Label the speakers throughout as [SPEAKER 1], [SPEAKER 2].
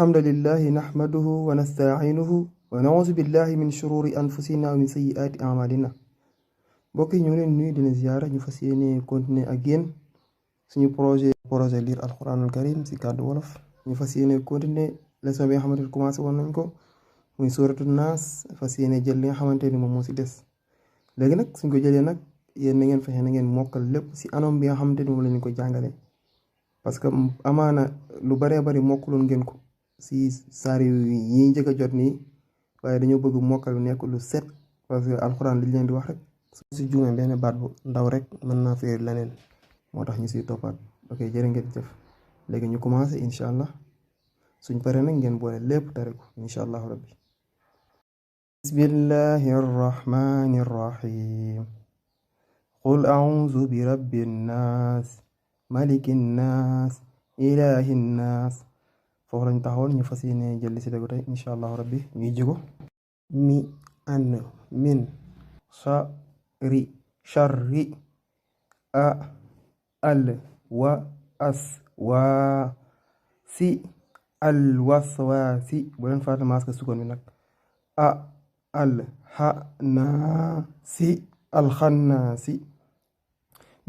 [SPEAKER 1] الحمد لله نحمده ونستعينه ونعوذ بالله من شرور أنفسنا ومن سيئات أعمالنا. mbokk yi ñu ngi leen nuyu di leen ziyaara ñu fas yéene continuer ak yéen suñu projet lire alquranul karim si kàddu wolof. ñu fas yéene continuer leçon bi nga xamante ni commencé woon nañ ko muy suuratu naas, fas yéene jël li nga xamante ni moom moo si des. léegi nag suñ ko jëlee nag yéen na ngeen fexe na ngeen mokkal lépp si anam bi nga xamante ni moom la ñu ko jàngale, parce que amaana lu baree bari mokkaloon ngeen ko si saar yi njëkk a jot nii, waaye dañoo bëgg mokkal nekk lu set, parce que alxuraan li leen di wax rek su si juumee benn baat bu ndaw rek mën naa firi leneen, moo tax ñu siy toppaat. ok, jërë ngeen jëf. léegi ñu commencé incha allah, suñ paree nag ngeen boole lépp tare ko incha allahu rabbi. bismillahi arrahmani arrahim. qul a'udhu bi rabbin nas malikin nas ilahin nas. foofu lañ taxawoon, ñu fas yéene jël li si déglu tey incha allahu rabbi. ñuy jigo mi an min sharri a al wa as wa si al waswasi. bu leen fàtte maska sukkoon bi nag. a al ha na si al xannaasi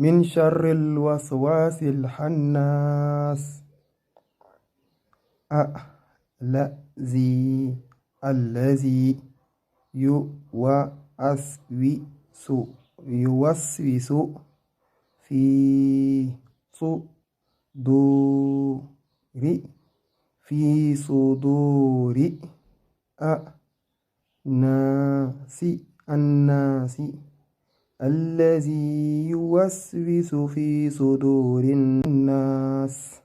[SPEAKER 1] min sharri al waswasi al xannaas الذي يوسوس في صدور الناس الذي يوسوس في صدور الناس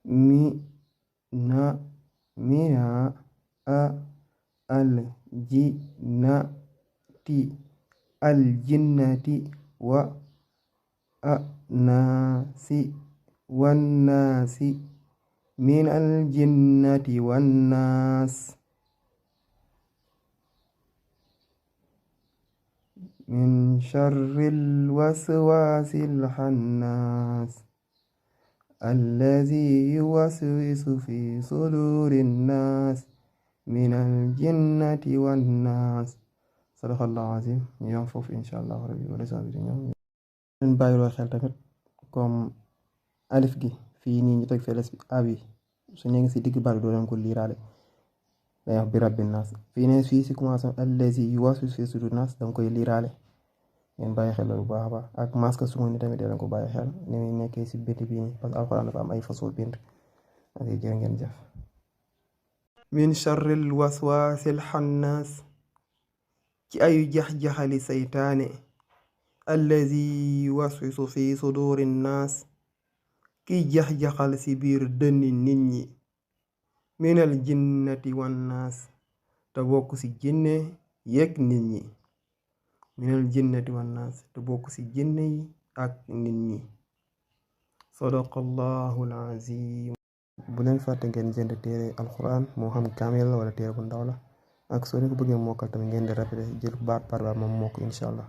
[SPEAKER 1] من الجنة والناس من الجنة والناس من شر الوسواس الخناس الذي يوسوس في صدور الناس من الجنة والناس. sadaqallahu azim. ñu yam foofu incha allahu rabbi wala saa bi di ñëw leen bàyyiloo xel tamit, comme alif gi fii nii ñu teg feles bi ab yi su ñu ngi si digg baat bi doo leen ko liiraale, day wax bi rabbi naas. fii ne fii si commencement allazi yuwaswisu fi sudurin naas danga koy liiraale. ngeen bàyyi xel bu baax a baax, ak maska suma ni tamit dee ko bàyyi xel ni muy nekkee si bind bii nii, parce que alxuraan dafa am ay façon bind. ak jërë ngeen jëf. min sharril waswasil xannaas, ci ayu jax-jaxali saytaane. allazi yuwaswisu fi suduri naas, kiy jax-jaxal si biir dënni nit ñi. minal jinnati wan naas, te bokk si jinne yeeg nit ñi. minal jinnati wan naas, te bokk si jinne yi ak nit ñi. sadaqallahu alazim. bu leen fàtte ngeen jënd téere alquran, moo xam kaamil la wala téere bu ndaw la, ak soo leen ko bëggee mokkal tamit ngeen di répété jël baat par baat moom mokk incha allah.